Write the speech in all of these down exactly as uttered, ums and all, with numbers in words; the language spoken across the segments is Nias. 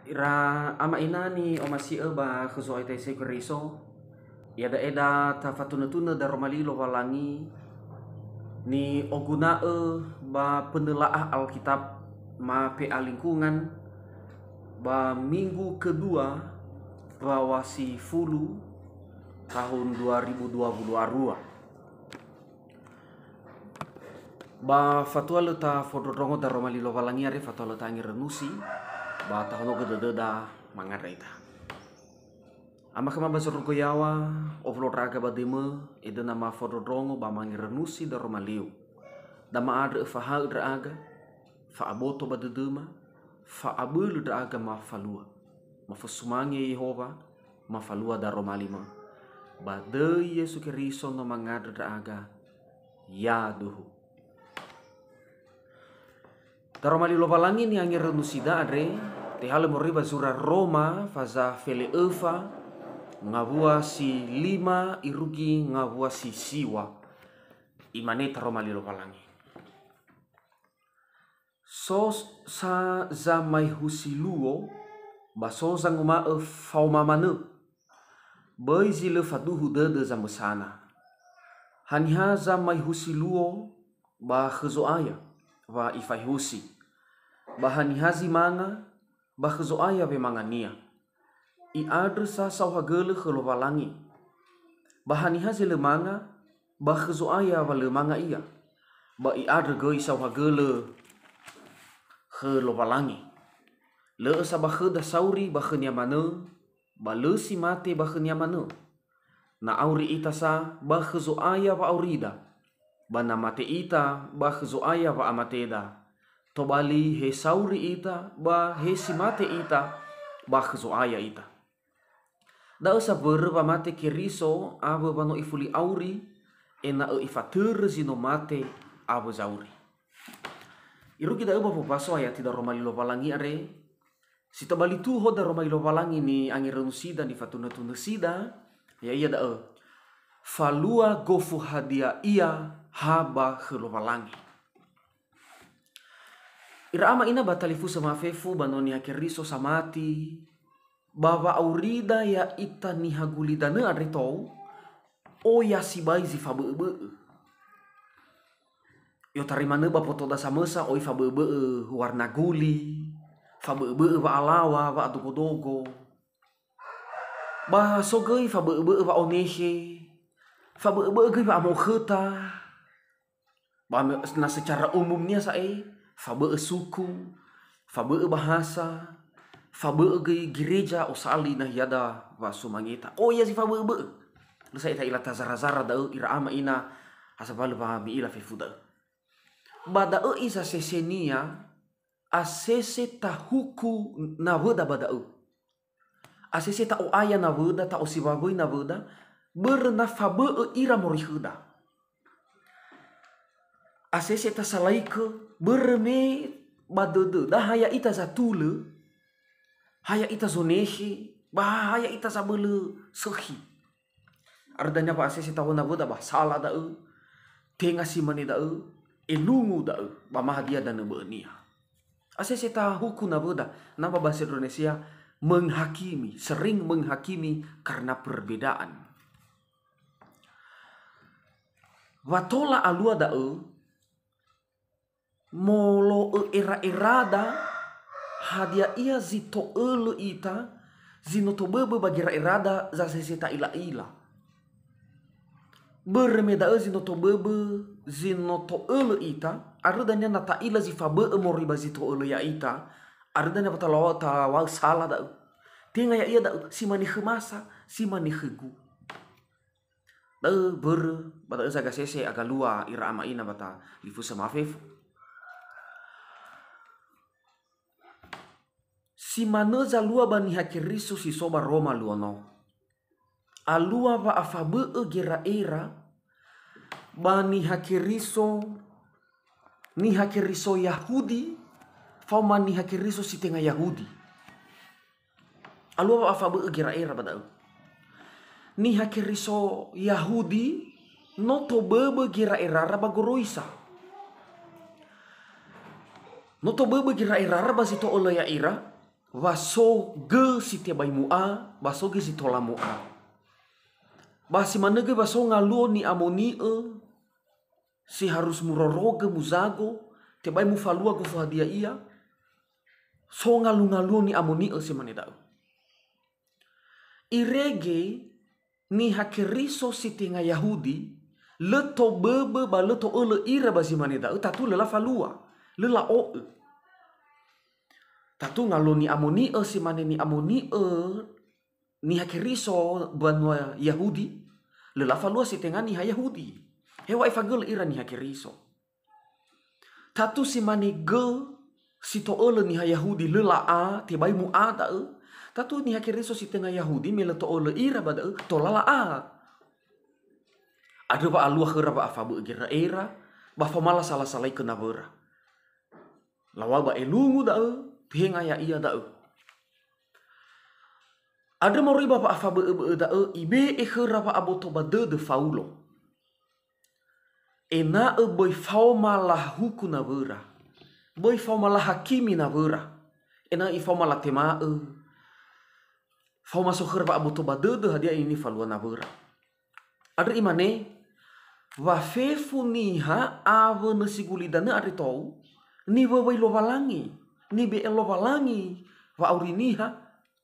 Ira ama ina ni'omasi'ö ba khö Zo'aya Yesu Keriso, iada'e da tafatunö-tunö daroma li Lowalangi, ni'oguna'ö ba penelaah Alkitab ma P A Lingkungan ba minggu kedua mbaŵa si fulu tahun dua ribu dua puluh arua. Ba fatua lö tafondrondrongo daroma li Lowalangi are fatua lö tangerönusi, ba tahonogö dödöda mangandrö ita. Ama khöma ba zorugo yaŵa, owulo ndra'aga ba döimö, edöna mafondrondrongo ba mangerönusi daroma liu. Da ma'andrö öfahaö ndra'aga, fa'aboto ba dödöma, fa'abölö ndra'aga mafalua. Mafosumange Yehowa, mafalua daroma limö. Ba döi Yesu Keriso no mangandrö ndra'aga, yaduhu. Daroma li Lowalangi ni'angerönusida andre, tehalö moroi ba zura Roma, faza fele öfa, ngawua si lima irugi ngawua si siŵa. Imane taroma li Lowalangi. So sa zamaehusi luo, ba so zanguma'ö faoma manö. Böi zi lö faduhu dödö zamösana. Haniha zamaehusi luo ba khö Zo'aya wa ifaehusi. Ba haniha zi manga ba khö Zo'aya wemangania. I'andrö sa saohagölö khö Lowalangi. Ba haniha zi lö manga, ba khö Zo'aya wa lö manga ia. Ba i'andrö göi saohagölö khö Lowalangi. Lö'ö sa ba khöda sauri ba khönia manö, ba lö si mate ba khönia manö. Na auri ita sa ba khö Zo'aya wa'aurida, ba na mate ita ba khö Zo'aya wa'amateda. Tobali he sauri ita ba he si mate ita ba khö Zo'aya ita. Da'ö sa wörö wa mate Keriso awö wa no ifuli auri, ena'ö ifatörö zi no mate awö zauri. Irugi da'ö ba wombaso ayati daroma li Lowalangi are, si tobali tuho daroma li Lowalangi ni'angerönusida, nifatunö-tunösida, ya'ia da'ö, falua gofu hadia ia ha ba khö Lowalangi. Ira ama ina ba talifusö mafefu ba no Niha Keriso samati, ba wa'aurida ya'ita niha gulidanö andre tou, oya sibai zi fabö'öbö'ö. I'otarai manö ba botoda samösa oi fabö'öbö'ö warna guli, fabö'öbö'ö wa'alaŵa, wa'adogodogo. Ba so göi fabö'öbö'ö wa'onehe, fabö'öbö'ö göi wa'amokhöta. Ba me-, na secara umumnia sa'ae, fabö'ö suku, fabö'ö bahasa, fabö'ö göi gereja, osali nahiada wa sumangeta. Oya zi fabö'öbö'ö. Lö sa'ae ta'ila tazara-zara da'ö ira ama ina, ha sabalö wa mi'ila fefu da'ö. Ba da'ö isa sesenia, asese tahuku nawöda ba da'ö. Asese ta'o'aya nawöda, ta'osiwawöi nawöda, börö na fabö'ö ira moroi khöda. Asese tasalaikö, börö me ba dödöda ha ya'ita zatulö, ha ya'ita zonehe, ba ha ya'ita zabölö sökhi. Arödania wa asese ta'o'aya nawöda ba sala da'ö, tenga si mane da'ö, elungu da'ö, ba ma hadia danö bö'önia. Asese tahuku nawöda, na ba bahasa Indonesia, menghakimi, sering menghakimi karena perbedaan. Wa tola alua da'ö, molo'ö era-erada, hadia ia zi to'ölö ita, zi no toböbö ba gera-erada zasese ta'ila-ila. Börö me da'ö zi no toböbö, zi no to'ölö ita, arödania na ta'ila zi fabö'ö moroi ba zi to'ölö ya'ita, arödania wa talawa-, taŵa'ö sala da'ö. Tenga ya'ia da'ö, si mane khöma sa, si mane khögu. Da'ö börö, ba da'ö zagasese agalua ira ama ina ba talifusö mafefu. Si manö zalua ba Niha Keriso si so ba Roma luo no. Alua wa'afabö'ö gera'era ba Niha Keriso, Niha Keriso Yahudi, faoma Niha Keriso si tenga Yahudi. Alua wa'afabö'ö gera'era ba da'ö. Niha Keriso Yahudi no toböbö gera'erara ba goroisa. No toböbö gera'erara ba zi to'ölö ya'ira, wa so gö si tebai mu'a, wa so gö si tola mu'a. Ba si manö göi wa so ngaluo ni'amoni'ö si harus murorogö muzago, tebai mufalua gofu hadia ia, so ngalu-ngaluo ni'amoni'ö si mane da'ö. Irege niha Keriso si tenga Yahudi, lö toböbö ba lö to'ölö ira ba zi mane da'ö, tatu lö lafalua, lö la'o'ö. Tatu ngaluo ni'amoni'ö si mane ni'amoni'ö niha Keriso banua Yahudi, lö lafalua si tenga niha Yahudi. Heŵa'ae fagölö ira niha Keriso. Tatu si mane gö si to'ölö niha Yahudi lö la'a, tebai mu'a da'ö. Tatu niha Keriso si tenga Yahudi me lö to'ölö ira ba da'ö, tola la'a. Andrö wa'alua khöra wa'afabö'ö gera'era, ba faoma lasala-salai kö nawöra. Lawa'ö ba elungu da'ö, tenga ya'ia da'ö. Andrö moroi ba wa'afabö'ö-bö'ö da'ö, ibe'e khöra wa'aboto ba dödö Faulo. Ena'ö böi faoma lahuku nawöra, böi faoma lahakimi nawöra, ena'ö ifaoma latema'ö, faoma so khöra wa'aboto ba dödö hadia ia nifalua nawöra. Andrö imane, wa fefu niha awö nösi gulidanö andre tou, niwöwöi Lowalangi, nibe'e Lowalangi wa'auri niha,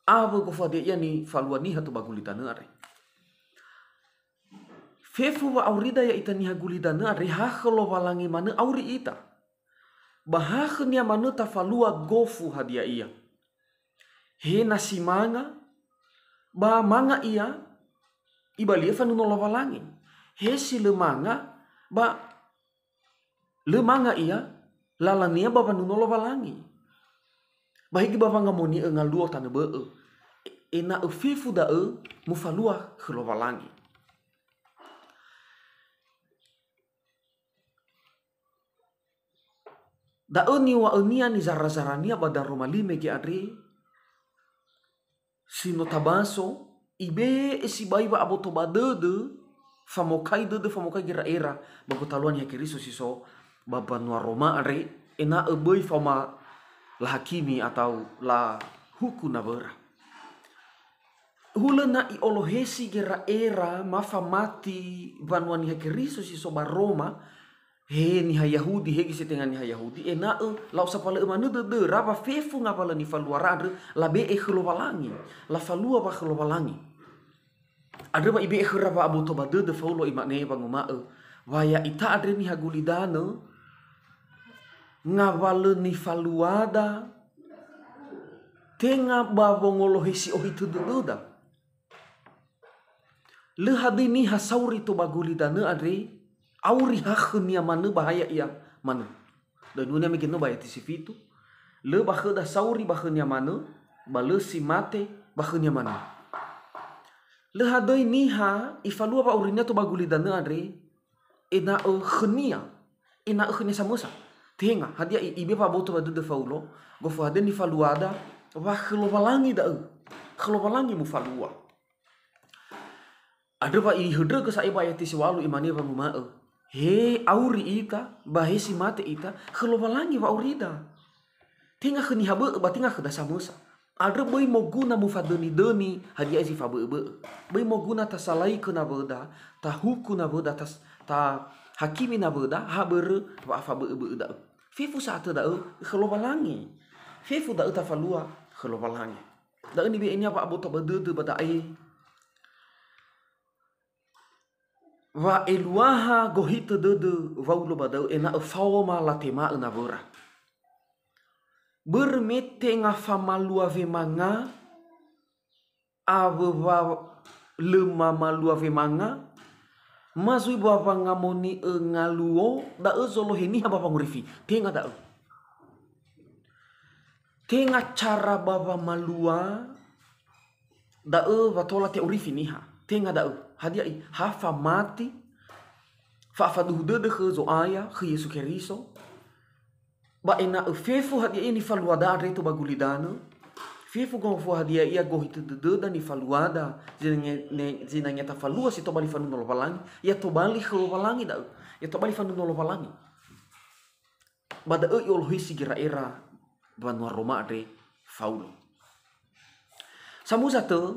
awö gofu hadia ia nifalua niha tou ba gulidanö andre. Fefu wa'aurida ya'ita niha gulidanö andre, ha khö Lowalangi manö auri ita. Ba ha khönia manö tafalua gofu hadia ia. He na si manga, ba manga ia, ibali'ö fanuno Lowalangi. He si lö manga, ba lö manga ia, lalania ba wanuno Lowalangi. Ba higi ba wangamoni'ö ngaluo tanö bö'ö, e-, ena'ö fefu da'ö mufalua khö Lowalangi. Da'ö niŵa'önia nizara-zarania ba daroma li mege andre, si no tabaso, ibe'e sibai wa'aboto ba dödö, famokai dödö, famokai gera'era ba gotalua niha Keriso si so ba banua Roma andre, ena'ö böi faoma lahakimi atau lahuku nawöra. Hulö na i'olohesi gera'era ma famati banua niha Keriso si so ba Roma, he niha Yahudi, he gö si tenga niha Yahudi, ena'ö la'osapalö'ö manö dödöra wa fefu ngawalö nifaluara andrö labe'e khö Lowalangi, lafalua wa khö Lowalangi. Andrö wa ibe'e khöra wa'aboto ba dödö Faulo, imane wanguma'ö, wa ya'ita andre niha gulidanö, ngawalö nifaluada, tenga ba wongolohesi ohitö dödöda. Lö hadöi niha sauri tou ba gulidanö andre, auri ha khönia manö ba ha ya'ia manö. Da'ö niŵa'önia mege no ba ayati si fitu, lö ba khöda sauri ba khönia manö, ba lö si mate ba khönia manö. Lö hadöi niha ifalua wa'aurinia tou ba gulidanö andre, ena'ö khönia, ena'ö khönia samösa. Tenga, hadia i-, ibe'e wa'aboto ba dödö Faulo, gofu hadia nifaluada, wa khö Lowalangi da'ö. Khö Lowalangi mufalua. Andrö wa ihöndrögö sa'ae ba ayati si ŵalu, imane wanguma'ö, "He auri ita, ba he si mate ita, khö Lowalangi wa'aurida. Tenga khö niha bö'ö, ba tenga khöda samösa." Andrö böi moguna mufadöni-döni hadia zi fabö'ö-bö'ö. Böi moguna tasalai kö nawöda, tahuku nawöda, tas-, tahakimi nawöda, ha börö wa'afabö'ö-bö'ö da'ö. Fefu sa'atö da'ö khö Lowalangi. Fefu da'ö tafalua khö Lowalangi. Da'ö nibe'enia wa'aboto ba dödö ba da'e. Wa eluaha gohitö dödö Waulo ba da'ö ena'ö faoma latema'ö nawöra. Börö me tenga famalua wemanga, awö wa lö mamalua wemanga, ma zui ba wangamoni'ö ngaluo, da'ö zolohe niha ba wangorifi. Tenga da'ö. Tenga cara ba wamalua, da'ö wa tola te'orifi niha. Tenga da'ö. Hadia i, ha famati, fa'afaduhu dödö khö Zo'aya, khö Yesu Keriso, ba ena'ö fefu hadia ia nifaluada andre tou ba gulidanö, fefu gofu hadia ia gohitö dödöda nifaluada, zinangea, ne-, zinangea tafalua si tobali fanuno Lowalangi, ya tobali khö Lowalangi da'ö, ya tobali fanuno Lowalangi. Ba da'ö i'olohesi gera'era banua Roma andre Faulo. Tamuza tö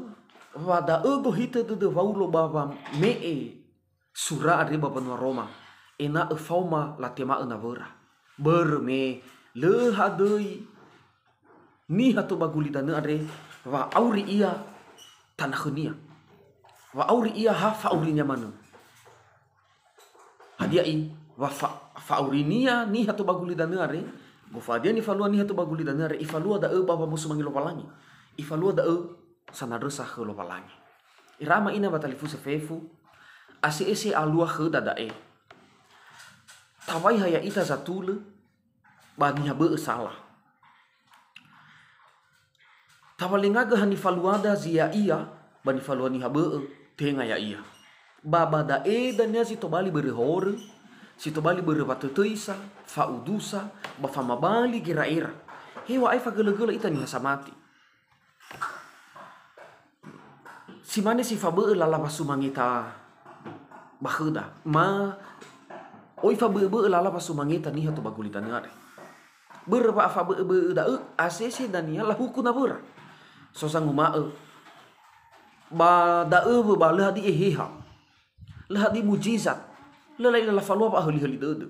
wa da'ö gohitö dödö Waulo ba wame'e sura andre ba banua Roma, ena'ö faoma latema'ö nawöra. Börö me lö hadöi niha tou ba gulidanö andre wa auri ia tanö khönia. Wa auri ia ha fa'aurinia manö. Hadia i, wa fa-, fa'aurinia niha tou ba gulidanö andre, gofu hadia nifalua niha tou ba gulidanö andre, ifalua da'ö ba wamosumange Lowalangi. Ifalua da'ö sanandrösa khö Lowalangi. Ira ama ina wa talifusö fefu, ase'ese alua khöda da'e. Tawai ha ya'ita zatulö ba niha bö'ö sala. Tawalengagö ha nifaluada zi ya'ia ba nifalua niha bö'ö, tenga ya'ia. Ba ba da'e dania zi tobali börö horö, zi tobali börö watötöisa, fa'udusa, ba famabali gera'era. Heŵa'ae fagölö-gölö ita niha samati. Si mane si fabö'ö lala wasumangeta ba khöda. Ma oi fabö'ö-bö'ö lala wasumangeta niha tou ba gulidanö andre. Börö wa'afabö'ö-bö'ö da'ö, asese dania lahuku nawöra. So zanguma'ö, ba da'ö wö ba lö hadia eheha. Lö hadia mujizat. Lö la'ila lafalua wa'ahöli-höli dödö.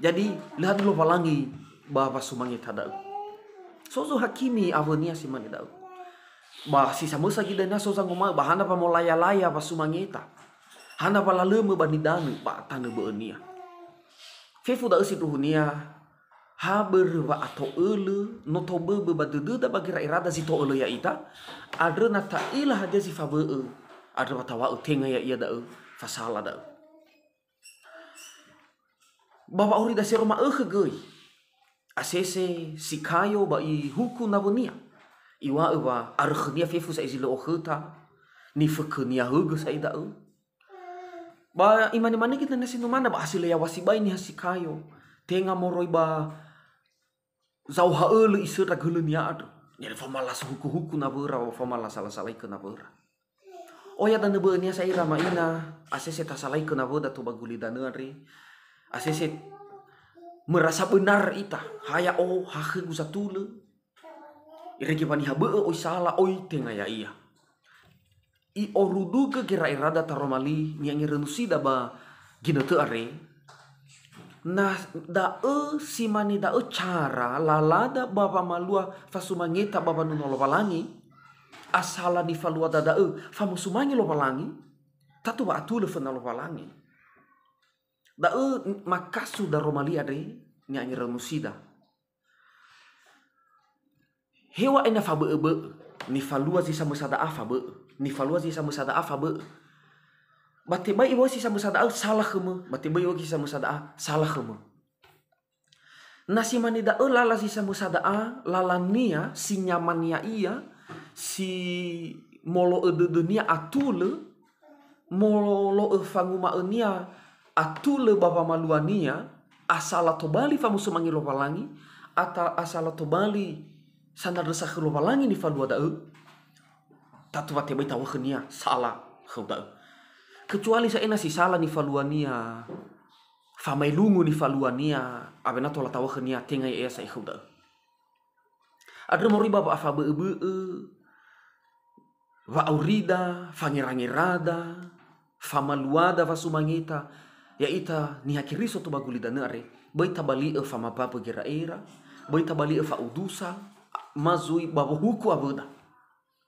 Jadi, lö hadia Lowalangi ba wasumangeta da'ö. So zohakimi awönia si mane da'ö. Ba si samösa göi dania so zanguma'ö ba hana wa molaya-laya wasumangeta. Hana wa lalömö ba nidanö ba tanö bö'önia. Fefu da'ö sindruhunia, ha börö wa'ato'ölö, no toböbö ba dödöda ba gera'erada zi to'ölö ya'ita, andrö na ta'ila hadia zi fabö'ö, andrö wa tawa'ö tenga ya'ia da'ö, fasala da'ö. Ba wa'aurida sero ma'ökhö göi, asese si kayo ba ihuku nawönia. Iŵa'ö wa arökhönia fefu sa'ae zi lö okhöta, nifökhönia högö sa'ae da'ö. Ba imane-mane göi dania si numana ba ha si lö yaŵa sibai niha si kayo, tenga moroi ba zaoha'ölö isöndra gölönia andrö. Jadi famalasa huku-huku nawöra, ba famalasa lasalaikö nawöra. Oya danö bö'önia sa'ae ira ama ina, asese tasalaikö nawöda tou ba gulidanö andre. Asese merasa benar ita, ha ya'o, ha khögu zatulö. Irege wa niha bö'ö oi sala, oi tenga ya'ia. I'orudugö gera'erada taroma li ni'angerönusida ba ginötö andre. Na da'ö si mane da'ö cara lalada ba wamalua fasumangeta ba wanunua Lowalangi, asala nifaluada da'ö famosumange Lowalangi, tatu wa'atulö föna Lowalangi. Da'ö makasu daroma li andre ni'angerönusida. Heŵa'ae na fabö'ö-bö'ö, nifalua zi samösa da'a fabö'ö, nifalua zi samösa da'a fabö'ö. Ba tebai iŵa'ö si samösa da'ö sala khömö, ba tebai iŵa'ö si samösa da'a sala khömö. Na si mane da'ö lala zi samösa da'a, lalania si nyaman ya'ia, si molo'ö dödönia atulö, molo'ö fanguma'önia atulö ba wamaluania, asala tobali famosumange Lowalangi, ata-, asala tobali sanandrösa khö Lowalangi nifalua da'ö, tatu wa tebai taŵa'ö khönia sala khöu da'ö. Kecuali sa'ae na si sala nifaluania, famaelungu nifaluania, awena tola taŵa'ö khönia tenga ya'ia sa'ae khöu da'ö. Andrö moroi ba wa'afabö'ö-bö'ö, wa'aurida, fangerangerada, famaluada fasumangeta, ya'ita niha Keriso tou ba gulidanö andre, böi tabali'ö famababö gera'era, böi tabali'ö fa'udusa, ma zui ba wohuku awöda.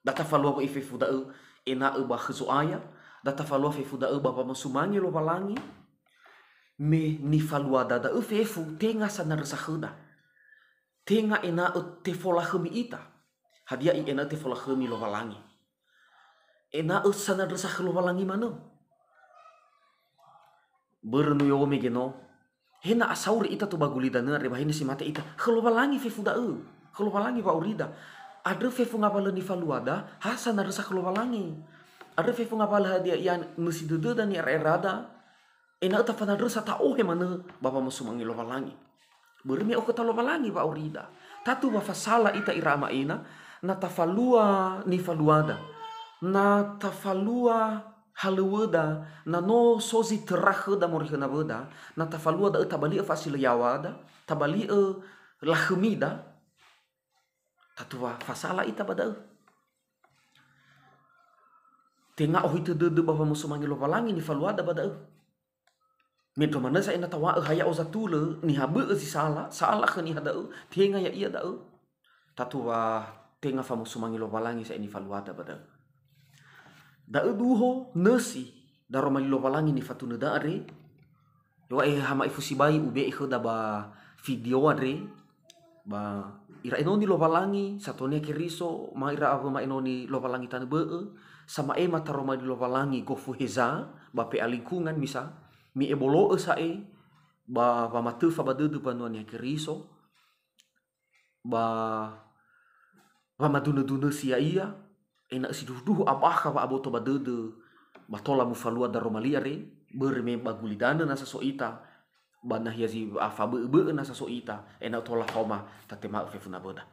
Da tafalua wö'i fefu da'ö ena'ö ba khö Zo'aya, da tafalua fefu da'ö ba wamosumange Lowalangi, me nifaluada da'ö fefu tenga sanandrösa khöda. Tenga ena'ö tefolakhömi ita. Hadia i ena'ö tefolakhömi Lowalangi? Ena'ö sanandrösa khö Lowalangi manö. Börö no i'o'ö mege no, he na asauri ita tou ba gulidanö andre ba he na si mate ita, khö Lowalangi fefu da'ö, khö Lowalangi wa'aurida. Andrö fefu ngawalö nifaluada, ha sanandrösa khö Lowalangi. Andrö fefu ngawalö hadia ia nösi dödöda ni'era'erada, ena'ö tafanandrösa ta'ohe manö ba wamosumange Lowalangi. Börö me okhöta Lowalangi wa'aurida. Tatu wa fasala ita ira ama ina, na tafalua nifaluada. Na tafalua halöŵöda, na no so zi töra khöda moroi khö nawöda, na tafalua da'ö tabali'ö fa'asilö yawada, tabali'ö lakhömida, tatu wa fasala ita ba da'ö. Tenga ohitö dödö ba wamosumange Lowalangi nifaluada ba da'ö. Mendrua manö sa ena'ö taŵa'ö ha ya'o zatulö niha bö'ö zi sala, sala khö niha da'ö, tenga ya'ia da'ö. Tatu wa tenga famosumange Lowalangi sa'ae nifaluada ba da'ö. Da'ö duho nösi daroma li Lowalangi nifatunöda andre. Yo'e ha ma'ifu sibai ube'e khöda ba video andre, ba ira enoni Lowalangi, satonia Keriso, ma ira awö ma'enoni Lowalangi tanö bö'ö, sama'ema taroma li Lowalangi gofu heza, ba pe'a lingkungan misa, mi'ebolo'ö sa'e, ba wamatöfa ba dödö banua Niha Keriso, ba wamadunö-dunösi ya'ia, ena'ö sindruhu-ndruhu abakha wa'aboto ba dödö, ba tola mufalua daroma li andre, börö me ba gulidanö nasa so ita, ba nahia zi afabö'ö-bö'ö nasa so ita, ena'ö tola faoma tatema'ö fefu nawöda.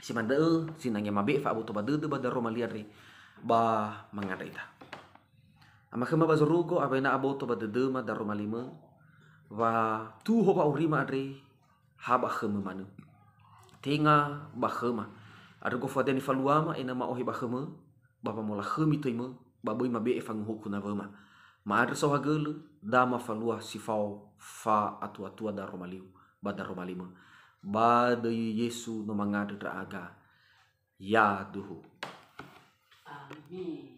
Si manö da'ö, sinangea mabe'e fa'aboto ba dödö ba daroma li andre, ba mangandrö ita. Ama khöma ba zorugo, awena aboto ba dödöma daroma limö, wa tuho wa'aurima andre ha ba khömö manö. Tenga ba khöma. Andrö gofu hadia nifaluama ena'ö ma'ohe ba khömö, ba wamolakhömi töimö, ba böi mabe'e fanguhuku nawöma. Ma'andrö saohagölö, da mafalua si fao fa'atua-tua daroma liu, ba daroma limö. Ba döi Yesu no mangandrö ndra'aga. Yaduhu. Amin.